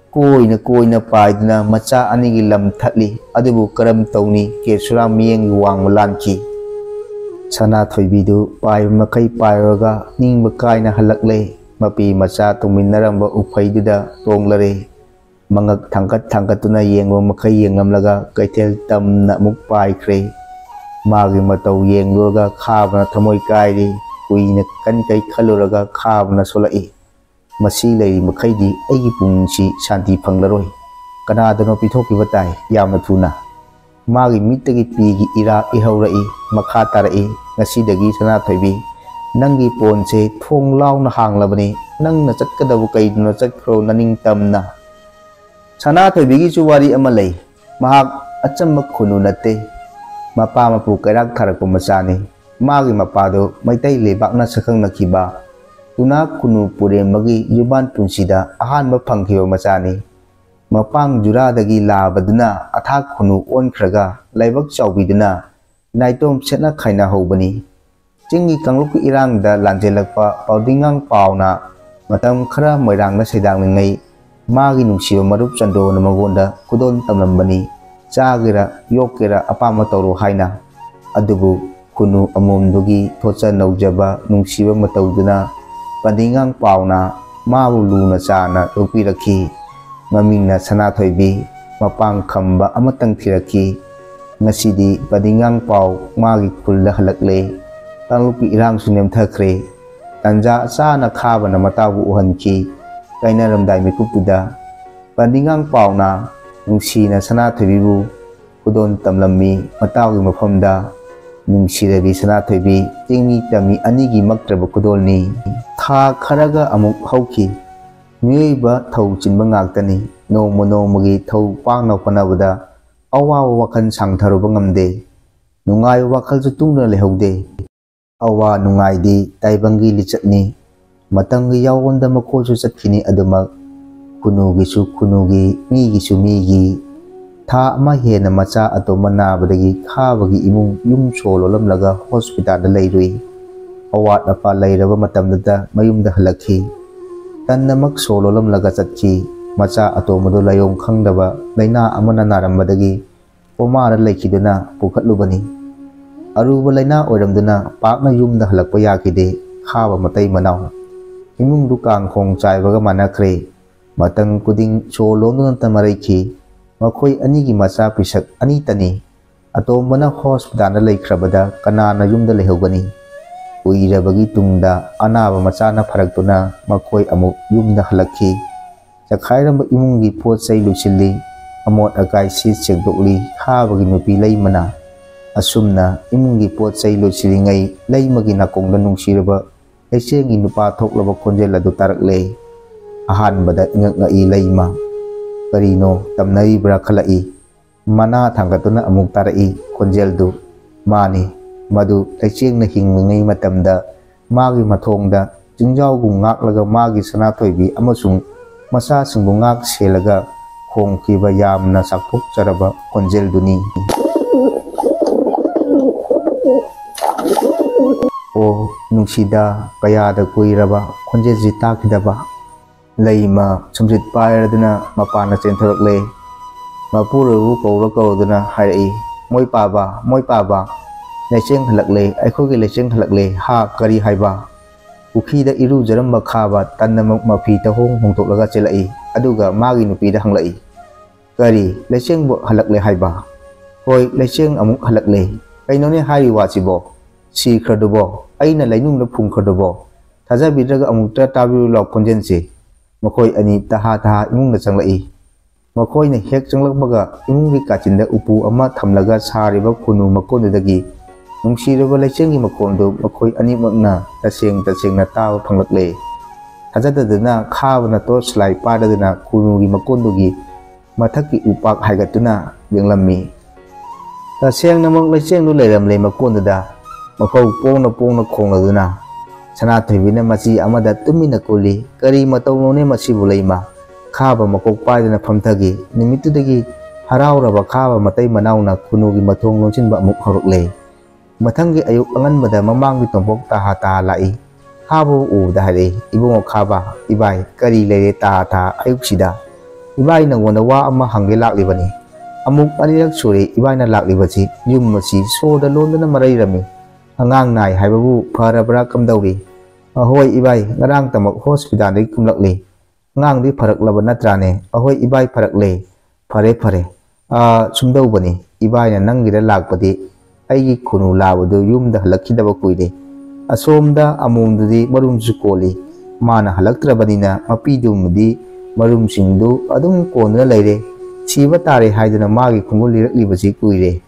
ꯀꯣꯏꯅ ꯀꯣꯏꯅ ꯄꯥꯏꯗꯨꯅ ꯃꯆꯥ ꯑꯅꯤꯒꯤ ꯂꯝ ꯊꯠꯂꯤ꯫ ꯑꯗꯨꯕꯨ ꯀꯔꯝ ꯇꯧꯅꯤ, ꯀꯦꯁꯨꯔꯥꯝ ꯃꯤꯠꯌꯦꯡꯒꯤ ꯋꯥꯡꯃ ꯂꯥꯟꯈꯤ꯫ ꯁꯅꯥꯊꯣꯏꯕꯤꯗꯨ ꯄꯥꯏꯕ ꯃꯈꯩ ꯄꯥꯏꯔꯨꯔꯒ ꯅꯤꯡꯕ ꯀꯥꯏꯅ ꯍꯜꯂꯛꯂꯦ꯫ ꯃꯄꯤ ꯃꯆꯥ ꯇꯨꯡꯃꯤꯟꯅꯔꯝꯕ ꯎꯐꯩꯗꯨꯗ ꯇꯣꯡꯂꯔꯦ꯫ ꯃꯉꯛ ꯊꯥꯡꯒꯠ ꯊꯥꯡꯒꯠꯇꯨꯅ ꯌꯦꯡꯕ ꯃꯈꯩ ꯌꯦꯡꯂꯝꯂꯒ ꯀꯩꯊꯦꯜ ꯇꯝꯅ ꯑꯃꯨꯛ ꯄꯥꯏꯈ꯭ꯔꯦ꯫ ꯃꯥꯒꯤ ꯃꯇꯧ ꯌꯦꯡꯂꯨꯔꯒ ꯈꯥꯕꯅ ꯊꯃꯣꯏ ꯀꯥꯏꯔꯤ꯫ ꯀꯨꯏꯅ ꯀꯟ ꯀꯩ ꯈꯜꯂꯨꯔꯒ ꯈꯥꯕꯅ ꯁꯣꯜꯂꯛꯏ꯫ "ꯃꯁꯤ ꯂꯩꯔꯤ ꯃꯈꯩꯗꯤ ꯑꯩꯒꯤ ꯄꯨꯟꯁꯤ ꯁꯥꯟꯇꯤ ꯐꯪꯂꯔꯣꯏ꯫ ꯀꯅꯥꯗꯅꯣ ꯄꯤꯊꯣꯛꯈꯤꯕ ꯇꯥꯏ, ꯌꯥꯝꯅ ꯊꯨꯅ"꯫ ꯃꯥꯒꯤ ꯃꯤꯠꯇꯒꯤ ꯄꯤꯒꯤ ꯏꯔꯥ ꯏꯍꯧꯔꯛꯏ꯫ ꯃꯈꯥ ꯇꯥꯔꯛꯏ, "ꯉꯁꯤꯗꯒꯤ ꯁꯅꯥꯊꯣꯏꯕꯤ, ꯅꯪꯒꯤ ꯄꯣꯟꯁꯦ ꯊꯣꯡ ꯂꯥꯎꯅ ꯍꯥꯡꯂꯕꯅꯤ꯫ ꯅꯪꯅ ꯆꯠꯀꯗꯕ ꯀꯩꯗꯨꯅ ꯆꯠꯈ꯭ꯔꯣ, ꯅꯅꯤꯡꯇꯝꯅ"꯫ ꯁꯅꯥꯊꯣꯏꯕꯤꯒꯤꯁꯨ ꯋꯥꯔꯤ ꯑꯃ ꯂꯩ꯫ ꯃꯍꯥꯛ ꯑꯆꯝꯕ ꯈꯨꯅꯨ ꯅꯠꯇꯦ꯫ ꯃꯄꯥ ꯃꯄꯨ ꯀꯩꯔꯥꯛ ꯊꯥꯔꯛꯄ ꯃꯆꯥꯅꯤ꯫ ꯃꯥꯒꯤ ꯃꯄꯥꯗꯨ ꯃꯩꯇꯩ ꯂꯩꯕꯥꯛꯅ ꯁꯛꯈꯪꯅꯈꯤꯕ ꯇꯨꯅꯥ ꯈꯨꯅꯨ ꯄꯨꯔꯦꯝꯕꯒꯤ ꯌꯨꯝꯕꯥꯟ ꯄꯨꯟꯁꯤꯗ ꯑꯍꯥꯟꯕ ꯐꯪꯈꯤꯕ ꯃꯆꯥꯅꯤ꯫ ꯃꯄꯥꯡ ꯖꯨꯔꯥꯗꯒꯤ ꯂꯥꯕꯗꯨꯅ ꯑꯊꯥ ꯈꯨꯅꯨ ꯑꯣꯟꯈ꯭ꯔꯒ ꯂꯥꯏꯕꯛ ꯆꯥꯎꯕꯤꯗꯨꯅ ꯅꯥꯏꯇꯣꯝ ꯁꯦꯠꯅ ꯈꯥꯏꯅꯍꯧꯕꯅꯤ꯫ ꯆꯤꯡꯒꯤ ꯀꯥꯡꯂꯨꯞꯀꯤ ꯏꯔꯥꯡꯗ ꯂꯥꯟꯖꯦꯜꯂꯛꯄ ꯄꯥꯎꯗꯤꯉꯥꯡ ꯄꯥꯎꯅ ꯃꯇꯝ ꯈꯔ ꯃꯣꯏꯔꯥꯡꯗ ꯁꯩꯗꯥꯡꯂꯤꯉꯩ, ꯃꯥꯒꯤ ꯅꯨꯡꯁꯤꯕ ꯃꯔꯨꯞ ꯆꯟꯗ꯭ꯔꯣꯅ ꯃꯉꯣꯟꯗ ꯈꯨꯗꯣꯜ ꯇꯝꯂꯝꯕꯅꯤ, "ꯆꯥꯒꯦꯔꯥ ꯌꯣꯛꯀꯦꯔꯥ ꯑꯄꯥꯝꯕ ꯇꯧꯔꯣ" ꯍꯥꯏꯅ꯫ ꯑꯗꯨꯕꯨ ꯈꯨꯅꯨ ꯑꯃꯣꯝꯗꯨꯒꯤ ꯊꯣꯠꯆ ꯅꯧꯖꯕ ꯅꯨꯡꯁꯤꯕ ꯃꯇꯧꯗꯨꯅ ꯄꯥꯟꯗꯤꯉꯥꯡ ꯄꯥꯎꯅ ꯃꯥꯕꯨ ꯂꯨꯅ ꯆꯥꯅ ꯌꯣꯛꯄꯤꯔꯛꯈꯤ꯫ ꯃꯃꯤꯡꯅ ꯁꯅꯥꯊꯣꯏꯕꯤ, ꯃꯄꯥꯡ ꯈꯝꯕ ꯑꯃꯇꯪ ꯊꯤꯔꯛꯈꯤ꯫ ꯉꯁꯤꯗꯤ ꯄꯥꯟꯗꯤꯉꯥꯡ ꯄꯥꯎ ꯃꯥꯒꯤ ꯈꯨꯜꯗ ꯍꯜꯂꯛꯂꯦ꯫ ꯀꯥꯡꯂꯨꯞꯀꯤ ꯏꯔꯥꯡꯁꯨ ꯅꯦꯝꯊꯈ꯭ꯔꯦ꯫ ꯇꯥꯟꯖꯥ ꯆꯥꯅ ꯈꯥꯕꯅ ꯃꯇꯥꯎꯕꯨ ꯎꯍꯟꯈꯤ꯫ ꯀꯥꯏꯅꯔꯝꯗꯥꯏ ꯃꯤꯀꯨꯞꯇꯨꯗ ꯄꯥꯟꯗꯤꯉꯥꯡ ꯄꯥꯎꯅ ꯅꯨꯡꯁꯤꯅ ꯁꯅꯥꯊꯣꯏꯕꯤꯕꯨ ꯈꯨꯗꯣꯜ ꯇꯝꯂꯝꯃꯤ꯫ ꯃꯇꯥꯎꯒꯤ ꯃꯐꯝꯗ ꯅꯨꯡꯁꯤꯔꯕꯤ ꯁꯅꯥꯊꯣꯏꯕꯤ, ꯆꯤꯡꯃꯤ ꯇꯝꯃꯤ ꯑꯅꯤꯒꯤ ꯃꯛꯇ꯭ꯔꯕ ꯈꯨꯗꯣꯜꯅꯤ꯫ ꯊꯥ ꯈꯔꯒ ꯑꯃꯨꯛ ꯍꯧꯈꯤ꯫ ꯃꯤꯑꯣꯏꯕ ꯊꯧ ꯆꯤꯟꯕ ꯉꯥꯛꯇꯅꯤ꯫ ꯅꯣꯡꯃ ꯅꯣꯡꯃꯒꯤ ꯊꯧ ꯄꯥꯡꯅ ꯍꯣꯠꯅꯕꯗ ꯑꯋꯥꯕ ꯋꯥꯈꯜ ꯁꯥꯡꯊꯔꯨꯕ ꯉꯝꯗꯦ꯫ ꯅꯨꯡꯉꯥꯏꯕ ꯋꯥꯈꯜꯁꯨ ꯇꯨꯡꯗꯨꯅ ꯂꯩꯍꯧꯗꯦ꯫ ꯑꯋꯥ ꯅꯨꯡꯉꯥꯏꯗꯤ ꯇꯥꯏꯕꯪꯒꯤ ꯂꯤꯆꯠꯅꯤ꯫ ꯃꯇꯝꯒꯤ ꯌꯥꯑꯣꯟꯗ ꯃꯈꯣꯏꯁꯨ ꯆꯠꯈꯤꯅꯤ ꯑꯗꯨꯃꯛ꯫ ꯈꯨꯅꯨꯒꯤꯁꯨ ꯈꯨꯅꯨꯒꯤ, ꯃꯤꯒꯤꯁꯨ ꯃꯤꯒꯤ꯫ ꯊꯥ ꯑꯃ ꯍꯦꯟꯅ ꯃꯆꯥ ꯑꯇꯣꯝꯕ ꯅꯥꯕꯗꯒꯤ ꯈꯥꯕꯒꯤ ꯏꯃꯨꯡ ꯌꯨꯝ ꯁꯣ ꯂꯣꯜꯂꯝꯂꯒ ꯍꯣꯁꯄꯤꯇꯥꯜꯗ ꯂꯩꯔꯨꯏ꯫ ꯑꯋꯥꯠ ꯑꯄꯥ ꯂꯩꯔꯕ ꯃꯇꯝꯗꯨꯗ ꯃꯌꯨꯝꯗ ꯍꯜꯂꯛꯈꯤ꯫ ꯇꯟꯅꯃꯛ ꯁꯣ ꯂꯣꯜꯂꯝꯂꯒ ꯆꯠꯈꯤ꯫ ꯃꯆꯥ ꯑꯇꯣꯝꯕꯗꯨ ꯂꯥꯏꯑꯣꯡ ꯈꯪꯗꯕ ꯂꯥꯏꯅꯥ ꯑꯃꯅ ꯅꯥꯔꯝꯕꯗꯒꯤ ꯀꯣꯃꯥꯗ ꯂꯩꯈꯤꯗꯨꯅ ꯄꯨꯈꯠꯂꯨꯕꯅꯤ꯫ ꯑꯔꯨꯕ ꯂꯥꯏꯅꯥ ꯑꯣꯏꯔꯝꯗꯨꯅ ꯄꯥꯛꯅ ꯌꯨꯝꯗ ꯍꯜꯂꯛꯄ ꯌꯥꯈꯤꯗꯦ꯫ ꯈꯥꯕ ꯃꯇꯩ ꯃꯅꯥꯎ ꯏꯃꯨꯡꯗꯨ ꯀꯥꯡꯈꯣꯡ ꯆꯥꯏꯕꯒ ꯃꯥꯟꯅꯈ꯭ꯔꯦ꯫ ꯃꯇꯝ ꯈꯨꯗꯤꯡ ꯁꯣ ꯂꯣꯟꯗꯨꯅꯇ ꯃꯔꯩꯈꯤ꯫ ꯃꯈꯣꯏ ꯑꯅꯤꯒꯤ ꯃꯆꯥ ꯄꯤꯁꯛ ꯑꯅꯤꯇꯅꯤ꯫ ꯑꯇꯣꯝꯕꯅ ꯍꯣꯁꯄꯤꯇꯥꯜꯗ ꯂꯩꯈ꯭ꯔꯕꯗ ꯀꯅꯥꯅ ꯌꯨꯝꯗ ꯂꯩꯍꯧꯒꯅꯤ? ꯀꯨꯏꯔꯕꯒꯤ ꯇꯨꯡꯗ ꯑꯅꯥꯕ ꯃꯆꯥꯅ ꯐꯔꯛꯇꯨꯅ ꯃꯈꯣꯏ ꯑꯃꯨꯛ ꯌꯨꯝꯗ ꯍꯜꯂꯛꯈꯤ꯫ ꯆꯈꯥꯏꯔꯝꯕ ꯏꯃꯨꯡꯒꯤ ꯄꯣꯠ ꯆꯩ ꯂꯣꯏꯁꯤꯜꯂꯤ, ꯑꯃꯣꯠ ꯑꯀꯥꯏ ꯁꯤꯠ ꯁꯦꯡꯗꯣꯛꯂꯤ ꯈꯥꯕꯒꯤ ꯅꯨꯄꯤ ꯂꯩꯃꯅ꯫ ꯑꯁꯨꯝꯅ ꯏꯃꯨꯡꯒꯤ ꯄꯣꯠ ꯆꯩ ꯂꯣꯏꯁꯤꯜꯂꯤꯉꯩ ꯂꯩꯃꯒꯤ ꯅꯥꯀꯣꯡꯗ ꯅꯨꯡꯁꯤꯔꯕ ꯂꯩꯆꯦꯡꯒꯤ ꯅꯨꯄꯥ ꯊꯣꯛꯂꯕ ꯈꯣꯟꯖꯦꯜ ꯑꯗꯨ ꯇꯥꯔꯛꯂꯦ꯫ ꯑꯍꯥꯟꯕꯗ ꯏꯉꯛ ꯉꯛꯏ ꯂꯩꯃ꯫ ꯀꯔꯤꯅꯣ ꯇꯝꯅꯔꯤꯕ꯭ꯔꯥ ꯈꯜꯂꯛꯏ꯫ ꯃꯅꯥ ꯊꯥꯡꯒꯠꯇꯨꯅ ꯑꯃꯨꯛ ꯇꯥꯔꯛꯏ ꯈꯣꯟꯖꯦꯜꯗꯨ꯫ ꯃꯥꯅꯤ, ꯃꯗꯨ ꯂꯩꯆꯦꯡꯅ ꯍꯤꯡꯂꯤꯉꯩ ꯃꯇꯝꯗ ꯃꯥꯒꯤ ꯃꯊꯣꯡꯗ ꯆꯤꯡꯖꯥꯎꯕꯨ ꯉꯥꯛꯂꯒ ꯃꯥꯒꯤ ꯁꯅꯥꯊꯣꯏꯕꯤ ꯑꯃꯁꯨꯡ ꯃꯆꯥꯁꯤꯡꯕꯨ ꯉꯥꯛ ꯁꯦꯜꯂꯒ ꯈꯣꯡꯈꯤꯕ ꯌꯥꯝꯅ ꯆꯥꯎꯊꯣꯛꯆꯔꯕ ꯈꯣꯟꯖꯦꯜꯗꯨꯅꯤ꯫ ꯑꯣ, ꯅꯨꯡꯁꯤꯗ, ꯀꯌꯥꯗ ꯀꯨꯏꯔꯕ ꯈꯣꯟꯖꯦꯜꯁꯤ ꯇꯥꯈꯤꯗꯕ꯫ ꯂꯩꯃ ꯁꯨꯝꯁꯤꯠ ꯄꯥꯏꯔꯗꯨꯅ ꯃꯄꯥꯟꯗ ꯆꯦꯟꯊꯣꯔꯛꯂꯦ꯫ ꯃꯄꯨꯔꯣꯏꯕꯕꯨ ꯀꯧꯔ ꯀꯧꯔꯗꯨꯅ ꯍꯥꯏꯔꯛꯏ, "ꯃꯣꯏ ꯄꯥꯕ, ꯃꯣꯏ ꯄꯥꯕ, ꯂꯩꯆꯦꯡ ꯍꯜꯂꯛꯂꯦ, ꯑꯩꯈꯣꯏꯒꯤ ꯂꯩꯆꯦꯡ ꯍꯜꯂꯛꯂꯦ!" "ꯍꯥ, ꯀꯔꯤ ꯍꯥꯏꯕ?" ꯄꯨꯈ꯭ꯔꯤꯗ ꯏꯔꯨꯖꯔꯝꯕ ꯈꯥꯕ ꯇꯟꯅꯃꯛ ꯃꯐꯤ ꯇꯍꯣꯡ ꯍꯣꯡꯗꯣꯛꯂꯒ ꯆꯦꯜꯂꯛꯏ꯫ ꯑꯗꯨꯒ ꯃꯥꯒꯤ ꯅꯨꯄꯤꯗ ꯍꯪꯂꯛꯏ, "ꯀꯔꯤ, ꯂꯩꯆꯦꯡꯕꯨ ꯍꯜꯂꯛꯂꯦ ꯍꯥꯏꯕ?" "ꯍꯣꯏ, ꯂꯩꯆꯦꯡ ꯑꯃꯨꯛ ꯍꯜꯂꯛꯂꯦ꯫ ꯀꯩꯅꯣꯅꯦ ꯍꯥꯏꯔꯤ ꯋꯥꯁꯤꯕꯣ? ꯁꯤꯈ꯭ꯔꯗꯨꯕꯣ? ꯑꯩꯅ ꯂꯩꯅꯨꯡꯗ ꯐꯨꯝꯈ꯭ꯔꯗꯨꯕꯣ?" ꯊꯥꯖꯕꯤꯗ꯭ꯔꯒ ꯑꯃꯨꯛꯇ ꯇꯥꯕꯤꯌꯨ ꯂꯥꯎ ꯈꯣꯟꯖꯦꯜꯁꯦ꯫ ꯃꯈꯣꯏ ꯑꯅꯤ ꯇꯍꯥ ꯇꯍꯥ ꯏꯃꯨꯡꯗ ꯆꯪꯂꯛꯏ꯫ ꯃꯈꯣꯏꯅ ꯍꯦꯛ ꯆꯪꯂꯛꯄꯒ ꯏꯃꯨꯡꯒꯤ ꯀꯥꯆꯤꯟꯗ ꯎꯄꯨ ꯑꯃ ꯊꯝꯂꯒ ꯁꯥꯔꯤꯕ ꯈꯨꯅꯨ ꯃꯀꯣꯟꯗꯨꯗꯒꯤ ꯅꯨꯡꯁꯤꯔꯕ ꯂꯩꯆꯦꯡꯒꯤ ꯃꯈꯣꯟꯗꯨ ꯃꯈꯣꯏ ꯑꯅꯤꯃꯛꯅ ꯇꯁꯦꯡ ꯇꯁꯦꯡꯅ ꯇꯥꯕ ꯐꯪꯂꯛꯂꯦ꯫ ꯊꯥꯖꯗꯗꯨꯅ ꯈꯥꯕꯅ torch light ꯄꯥꯏꯔꯗꯨꯅ ꯈꯨꯅꯨꯒꯤ ꯃꯀꯣꯟꯗꯨꯒꯤ ꯃꯊꯛꯀꯤ ꯎꯄꯥꯛ ꯍꯥꯏꯒꯠꯇꯨꯅ ꯌꯦꯡꯂꯝꯃꯤ꯫ ꯇꯁꯦꯡꯅꯃꯛ ꯂꯩꯆꯦꯡꯗꯨ ꯂꯩꯔꯝꯂꯦ ꯃꯀꯣꯟꯗꯨꯗ꯫ ꯃꯈꯧ ꯄꯣꯡꯅ ꯄꯣꯡꯅ ꯈꯣꯡꯂꯗꯨꯅ ꯁꯅꯥꯊꯣꯏꯕꯤꯅ ꯃꯆꯤ ꯑꯃꯗ ꯇꯨꯃꯤꯟꯅ ꯀꯨꯜꯂꯤ꯫ ꯀꯔꯤ ꯃꯇꯧꯅꯣꯅꯦ ꯃꯁꯤꯕꯨ ꯂꯩꯃ? ꯈꯥꯕ ꯃꯀꯣꯛ ꯄꯥꯏꯗꯨꯅ ꯐꯝꯊꯈꯤ꯫ ꯅꯨꯃꯤꯠꯇꯨꯗꯒꯤ ꯍꯔꯥꯎꯔꯕ ꯈꯥꯕ ꯃꯇꯩ ꯃꯅꯥꯎꯅ ꯈꯨꯅꯨꯒꯤ ꯃꯊꯣꯡ ꯂꯣꯟꯁꯤꯟꯕ ꯑꯃꯨꯛ ꯍꯧꯔꯛꯂꯦ꯫ ꯃꯊꯪꯒꯤ ꯑꯌꯨꯛ ꯑꯉꯟꯕꯗ ꯃꯃꯥꯡꯒꯤ ꯇꯣꯝꯄꯣꯛ ꯇꯥꯍꯥ ꯇꯥꯍꯥ ꯂꯥꯛꯏ꯫ ꯈꯥꯕꯕꯨ ꯎꯕꯗ ꯍꯥꯏꯔꯛꯏ, "ꯏꯕꯨꯡꯉꯣ ꯈꯥꯕ, ꯏꯕꯥꯏ, ꯀꯔꯤ ꯂꯩꯔꯦ ꯇꯥꯍꯥ ꯇꯥꯍꯥ ꯑꯌꯨꯛꯁꯤꯗ? ꯏꯕꯥꯏ ꯅꯪꯉꯣꯟꯗ ꯋꯥ ꯑꯃ ꯍꯪꯒꯦ ꯂꯥꯛꯂꯤꯕꯅꯤ꯫ ꯑꯃꯨꯛ ꯑꯅꯤꯔꯛ ꯁꯨꯔꯦ ꯏꯕꯥꯏꯅ ꯂꯥꯛꯂꯤꯕꯁꯤ꯫ ꯌꯨꯝ ꯑꯁꯤ ꯁꯣꯔꯗ ꯂꯣꯟꯗꯨꯅ ꯃꯔꯩꯔꯝꯃꯤ꯫ ꯑꯉꯥꯡ ꯅꯥꯏ ꯍꯥꯏꯕꯕꯨ ꯐꯔꯕ꯭ꯔꯥ ꯀꯝꯗꯧꯔꯤ?" "ꯑꯍꯣꯏ ꯏꯕꯥꯏ, ꯉꯔꯥꯡꯇꯃꯛ ꯍꯣꯁꯄꯤꯇꯥꯜꯗꯒꯤ ꯀꯨꯝꯂꯛꯂꯤ꯫ ꯑꯉꯥꯡꯗꯤ ꯐꯔꯛꯂꯕ ꯅꯠꯇ꯭ꯔꯥꯅꯦ?" "ꯑꯍꯣꯏ ꯏꯕꯥꯏ, ꯐꯔꯛꯂꯦ꯫ ꯐꯔꯦ, ꯐꯔꯦ꯫ ꯑꯥ, ꯁꯨꯝꯗꯧꯕꯅꯤ, ꯏꯕꯥꯏꯅ ꯅꯪꯒꯤꯗ ꯂꯥꯛꯄꯗꯤ ꯑꯩꯒꯤ ꯈꯨꯅꯨ ꯂꯥꯕꯗꯨ ꯌꯨꯝꯗ ꯍꯜꯂꯛꯈꯤꯗꯕ ꯀꯨꯏꯔꯦ꯫ ꯑꯁꯣꯝꯗ ꯑꯃꯣꯝꯗꯨꯗꯤ ꯃꯔꯨꯝꯁꯨ ꯀꯣꯜꯂꯤ꯫ ꯃꯥꯅ ꯍꯜꯂꯛꯇ꯭ꯔꯕꯅꯤꯅ ꯃꯄꯤꯗꯨꯃꯗꯤ ꯃꯔꯨꯝꯁꯤꯡꯗꯨ ꯑꯗꯨꯝ ꯀꯣꯟꯗꯨꯅ ꯂꯩꯔꯦ꯫ ꯁꯤꯕ ꯇꯥꯔꯦ ꯍꯥꯏꯗꯨꯅ ꯃꯥꯒꯤ ꯈꯣꯡꯒꯨꯜ ꯂꯤꯔꯛꯂꯤꯕꯁꯤ ꯀꯨꯏꯔꯦ꯫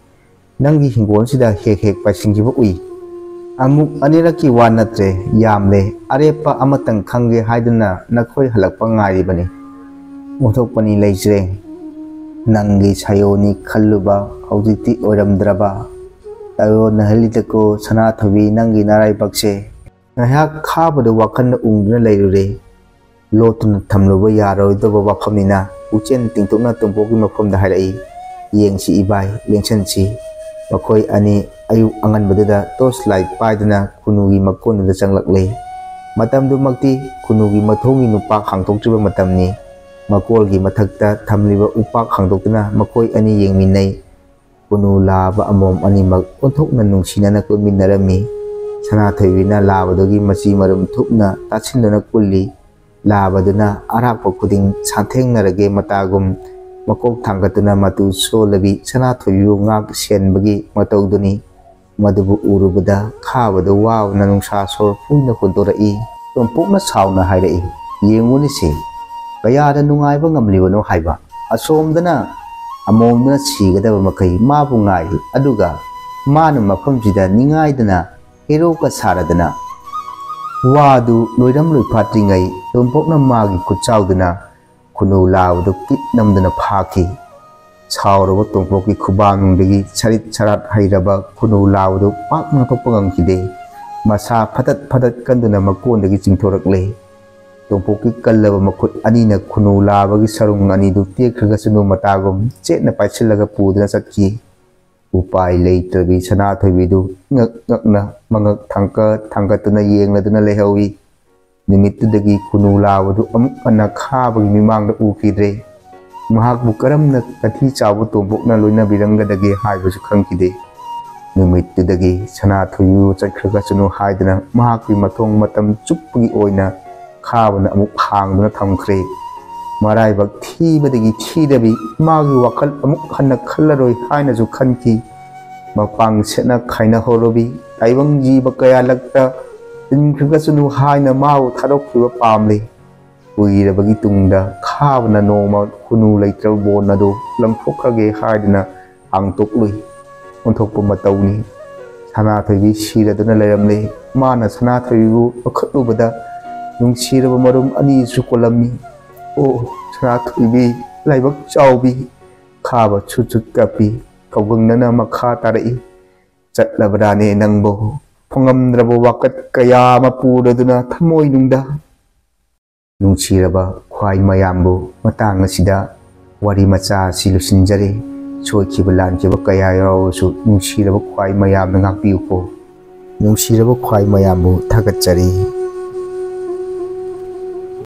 ꯅꯪꯒꯤ ꯍꯤꯡꯒꯣꯜꯁꯤꯗ ꯍꯦꯛ ꯍꯦꯛ ꯄꯥꯏꯁꯤꯟꯈꯤꯕ ꯎꯏ꯫ ꯑꯃꯨꯛ ꯑꯅꯤꯔꯛꯀꯤ ꯋꯥ ꯅꯠꯇ꯭ꯔꯦ, ꯌꯥꯝꯂꯦ꯫ ꯑꯔꯦꯞꯄ ꯑꯃꯇꯪ ꯈꯪꯒꯦ ꯍꯥꯏꯗꯨꯅ ꯅꯈꯣꯏ ꯍꯜꯂꯛꯄ ꯉꯥꯏꯔꯤꯕꯅꯤ꯫ ꯑꯣꯟꯊꯣꯛꯄꯅꯤ ꯂꯩꯆ꯭ꯔꯦꯡ꯫ ꯅꯪꯒꯤ ꯁꯥꯌꯣꯟꯅꯤ ꯈꯜꯂꯨꯕ ꯍꯧꯖꯤꯛꯇꯤ ꯑꯣꯏꯔꯝꯗ꯭ꯔꯕ꯫ ꯇꯥꯌꯣꯟꯅꯍꯜꯂꯤꯗꯀꯣ ꯁꯅꯥꯊꯣꯏꯕꯤ ꯅꯪꯒꯤ ꯅꯔꯥꯏꯕꯛꯁꯦ꯫ ꯉꯥꯏꯍꯥꯛ ꯈꯥꯕꯗ ꯋꯥꯈꯜꯅ ꯎꯪꯗꯨꯅ ꯂꯩꯔꯨꯔꯦ꯫ ꯂꯣꯠꯇꯨꯅ ꯊꯝꯂꯨꯕ ꯌꯥꯔꯣꯏꯗꯕ ꯋꯥꯐꯝꯅꯤꯅ ꯄꯨꯛꯆꯦꯜ ꯇꯤꯡꯊꯣꯛꯅ ꯇꯣꯝꯄꯣꯛꯀꯤ ꯃꯐꯝꯗ ꯍꯥꯏꯔꯛꯏ, "ꯌꯦꯡꯁꯤ ꯏꯕꯥꯏ, ꯂꯦꯡꯁꯟꯁꯤ꯫" ꯃꯈꯣꯏ ꯑꯅꯤ ꯑꯌꯨꯛ ꯑꯉꯟꯕꯗꯨꯗ torch light ꯄꯥꯏꯗꯨꯅ ꯈꯨꯅꯨꯒꯤ ꯃꯀꯣꯟꯗꯨꯗ ꯆꯪꯂꯛꯂꯦ꯫ ꯃꯇꯝꯗꯨꯃꯛꯇꯤ ꯈꯨꯅꯨꯒꯤ ꯃꯊꯣꯡꯒꯤ ꯅꯨꯄꯥꯛ ꯍꯥꯡꯗꯣꯛꯇ꯭ꯔꯤꯕ ꯃꯇꯝꯅꯤ꯫ ꯃꯀꯣꯜꯒꯤ ꯃꯊꯛꯇ ꯊꯝꯂꯤꯕ ꯎꯄꯥꯛ ꯍꯥꯡꯗꯣꯛꯇꯨꯅ ꯃꯈꯣꯏ ꯑꯅꯤ ꯌꯦꯡꯃꯤꯟꯅꯩ꯫ ꯈꯨꯅꯨ ꯂꯥꯕ ꯑꯃꯣꯝ ꯑꯅꯤꯃꯛ ꯑꯣꯟꯊꯣꯛꯅ ꯅꯨꯡꯁꯤꯅꯅ ꯀꯨꯟꯃꯤꯟꯅꯔꯝꯃꯤ꯫ ꯁꯅꯥꯊꯣꯏꯕꯤꯅ ꯂꯥꯕꯗꯨꯒꯤ ꯃꯆꯤ ꯃꯔꯨꯝ ꯊꯨꯞꯅ ꯇꯥꯁꯤꯟꯗꯨꯅ ꯀꯨꯜꯂꯤ꯫ ꯂꯥꯕꯗꯨꯅ ꯑꯔꯥꯛꯄ ꯈꯨꯗꯤꯡ ꯁꯥꯊꯦꯡꯅꯔꯒꯦ ꯃꯇꯥꯒꯨꯝ ꯃꯀꯣꯛ ꯊꯥꯡꯒꯠꯇꯨꯅ ꯃꯇꯨ ꯁꯣꯜꯂꯕꯤ ꯁꯅꯥꯊꯣꯏꯕꯤꯕꯨ ꯉꯥꯛ ꯁꯦꯟꯕꯒꯤ ꯃꯇꯧꯗꯨꯅꯤ꯫ ꯃꯗꯨꯕꯨ ꯎꯔꯨꯕꯗ ꯈꯥꯕꯗ ꯋꯥꯕꯅ ꯅꯨꯡꯁꯥ ꯁꯣꯔ ꯐꯨꯏꯅ ꯍꯣꯟꯗꯣꯔꯛꯏ꯫ ꯇꯣꯝꯄꯣꯛꯅ ꯁꯥꯎꯅ ꯍꯥꯏꯔꯛꯏ, "ꯌꯦꯡꯉꯨꯅꯤꯁꯦ, ꯀꯌꯥꯗ ꯅꯨꯡꯉꯥꯏꯕ ꯉꯝꯂꯤꯕꯅꯣ ꯍꯥꯏꯕ꯫ ꯑꯁꯣꯝꯗꯅ ꯑꯃꯣꯝꯗꯨꯅ ꯁꯤꯒꯗꯕ ꯃꯈꯩ ꯃꯥꯕꯨ ꯉꯥꯏꯔꯤ, ꯑꯗꯨꯒ ꯃꯥꯅ ꯃꯐꯝꯁꯤꯗ ꯅꯤꯡꯉꯥꯏꯗꯅ ꯍꯦꯔꯣꯀ ꯁꯥꯔꯗꯅ ꯋꯥꯗꯨ ꯂꯣꯏꯔꯝ ꯂꯣꯏꯐꯥꯠꯇ꯭ꯔꯤꯉꯩ ꯇꯣꯝꯄꯣꯛꯅ ꯃꯥꯒꯤ ꯈꯨꯠꯆꯥꯎꯗꯨꯅ ꯈꯨꯅꯨ ꯂꯥꯕꯗꯨ ꯀꯤꯠ ꯅꯝꯗꯨꯅ ꯐꯥꯈꯤ꯫ ꯁꯥꯎꯔꯕ ꯇꯣꯝꯄꯣꯛꯀꯤ ꯈꯨꯕꯥꯡꯗꯒꯤ ꯁꯔꯤꯠ ꯁꯔꯥꯠ ꯍꯩꯔꯕ ꯈꯨꯅꯨ ꯂꯥꯕꯗꯨ ꯄꯥꯛ ꯉꯥꯛꯊꯣꯛꯄ ꯉꯝꯈꯤꯗꯦ꯫ ꯃꯁꯥ ꯐꯗꯠ ꯐꯗꯠ ꯀꯟꯗꯨꯅ ꯃꯀꯣꯟꯗꯒꯤ ꯆꯤꯡꯊꯣꯔꯛꯂꯦ꯫ ꯇꯣꯝꯄꯣꯛꯀꯤ ꯀꯜꯂꯕ ꯃꯈꯨꯠ ꯑꯅꯤꯅ ꯈꯨꯅꯨ ꯂꯥꯕꯒꯤ ꯁꯔꯨꯡ ꯑꯅꯤꯗꯨ ꯇꯦꯛꯈ꯭ꯔꯒꯁꯅꯨ ꯃꯇꯥꯒꯨꯝ ꯆꯦꯠꯅ ꯄꯥꯏꯁꯤꯜꯂꯒ ꯄꯨꯗꯨꯅ ꯆꯠꯈꯤ꯫ ꯎꯄꯥꯏ ꯂꯩꯇ꯭ꯔꯕꯤ ꯁꯅꯥꯊꯣꯏꯕꯤꯗꯨ ꯉꯛ ꯉꯛꯅ ꯃꯉꯛ ꯊꯥꯡꯀꯠ ꯊꯥꯡꯒꯠꯇꯨꯅ ꯌꯦꯡꯂꯗꯨꯅ ꯂꯩꯍꯧꯏ꯫ ꯅꯨꯃꯤꯠꯇꯨꯗꯒꯤ ꯈꯨꯅꯨ ꯂꯥꯕꯗꯨ ꯑꯃꯨꯛ ꯍꯟꯅ ꯈꯥꯕꯒꯤ ꯃꯤꯃꯥꯡꯗ ꯎꯈꯤꯗ꯭ꯔꯦ꯫ ꯃꯍꯥꯛꯄꯨ ꯀꯔꯝꯅ ꯀꯊꯤ ꯆꯥꯎꯕ ꯇꯣꯝꯄꯣꯛꯅ ꯂꯣꯏꯅꯕꯤꯔꯝꯒꯗꯒꯦ ꯍꯥꯏꯕꯁꯨ ꯈꯪꯈꯤꯗꯦ꯫ ꯅꯨꯃꯤꯠꯇꯨꯗꯒꯤ ꯁꯅꯥꯊꯣꯏꯕꯤꯕꯨ ꯆꯠꯈ꯭ꯔꯒꯁꯅꯨ ꯍꯥꯏꯗꯨꯅ ꯃꯍꯥꯛꯀꯤ ꯃꯊꯣꯡ ꯃꯇꯝ ꯆꯨꯞꯄꯒꯤ ꯑꯣꯏꯅ ꯈꯥꯕꯅ ꯑꯃꯨꯛ ꯍꯥꯡꯗꯨꯅ ꯊꯝꯈ꯭ꯔꯦ꯫ ꯃꯔꯥꯏꯕꯛ ꯊꯤꯕꯗꯒꯤ ꯊꯤꯔꯕꯤ ꯃꯥꯒꯤ ꯋꯥꯈꯜ ꯑꯃꯨꯛ ꯍꯟꯅ ꯈꯜꯂꯔꯣꯏ ꯍꯥꯏꯅꯁꯨ ꯈꯟꯈꯤ꯫ ꯃꯄꯥꯡ ꯁꯦꯠꯅ ꯈꯥꯏꯅꯍꯧꯔꯕꯤ ꯇꯥꯏꯕꯪ ꯖꯤꯕ ꯀꯌꯥ ꯂꯛꯇ ꯇꯤꯟꯈ꯭ꯔꯒꯁꯅꯨ ꯍꯥꯏꯅ ꯃꯥꯕꯨ ꯊꯥꯗꯣꯛꯈꯤꯕ ꯄꯥꯝꯂꯦ꯫ ꯀꯨꯏꯔꯕꯒꯤ ꯇꯨꯡꯗ ꯈꯥꯕꯅ ꯅꯣꯡꯃ ꯈꯨꯅꯨ ꯂꯩꯇ꯭ꯔꯕ ꯕꯣꯟ ꯑꯗꯨ ꯂꯪꯊꯣꯛꯈ꯭ꯔꯒꯦ ꯍꯥꯏꯗꯨꯅ ꯍꯥꯡꯇꯣꯛꯂꯨꯏ꯫ ꯑꯣꯟꯊꯣꯛꯄ ꯃꯇꯧꯅꯤ꯫ ꯁꯅꯥꯊꯣꯏꯕꯤ ꯁꯤꯔꯗꯨꯅ ꯂꯩꯔꯝꯂꯦ꯫ ꯃꯥꯅ ꯁꯅꯥꯊꯣꯏꯕꯤꯕꯨ ꯂꯧꯈꯠꯂꯨꯕꯗ ꯅꯨꯡꯁꯤꯔꯕ ꯃꯔꯨꯝ ꯑꯅꯤꯁꯨ ꯀꯣꯜꯂꯝꯃꯤ꯫ "ꯑꯣ ꯁꯅꯥꯊꯣꯏꯕꯤ, ꯂꯥꯏꯕꯛ ꯆꯥꯎꯕꯤ!" ꯈꯥꯕ ꯁꯨꯠ ꯁꯨꯠ ꯀꯞꯄꯤ꯫ ꯀꯧꯒꯪꯅꯅ ꯃꯈꯥ ꯇꯥꯔꯛꯏ꯫ "ꯆꯠꯂꯕ꯭ꯔꯥꯅꯦ ꯅꯪꯕꯨ? ꯐꯪꯉꯝꯗ꯭ꯔꯕ ꯋꯥꯀꯠ ꯀꯌꯥ ꯑꯃ ꯄꯨꯔꯗꯨꯅ ꯊꯃꯣꯏꯅꯨꯡꯗ?" ꯅꯨꯡꯁꯤꯔꯕ ꯈ꯭ꯋꯥꯏ ꯃꯌꯥꯝꯕꯨ, ꯃꯇꯥꯡ ꯑꯁꯤꯗ ꯋꯥꯔꯤ ꯃꯆꯥ ꯑꯁꯤ ꯂꯣꯏꯁꯤꯟꯖꯔꯦ꯫ ꯁꯣꯏꯈꯤꯕ ꯂꯥꯟꯈꯤꯕ ꯀꯌꯥ ꯌꯥꯎꯔꯕꯁꯨ ꯅꯨꯡꯁꯤꯔꯕ ꯈ꯭ꯋꯥꯏ ꯃꯌꯥꯝꯅ ꯉꯥꯛꯄꯤꯌꯨꯀꯣ꯫ ꯅꯨꯡꯁꯤꯔꯕ ꯈ꯭ꯋꯥꯏ ꯃꯌꯥꯝꯕꯨ ꯊꯥꯒꯠꯆꯔꯤ꯫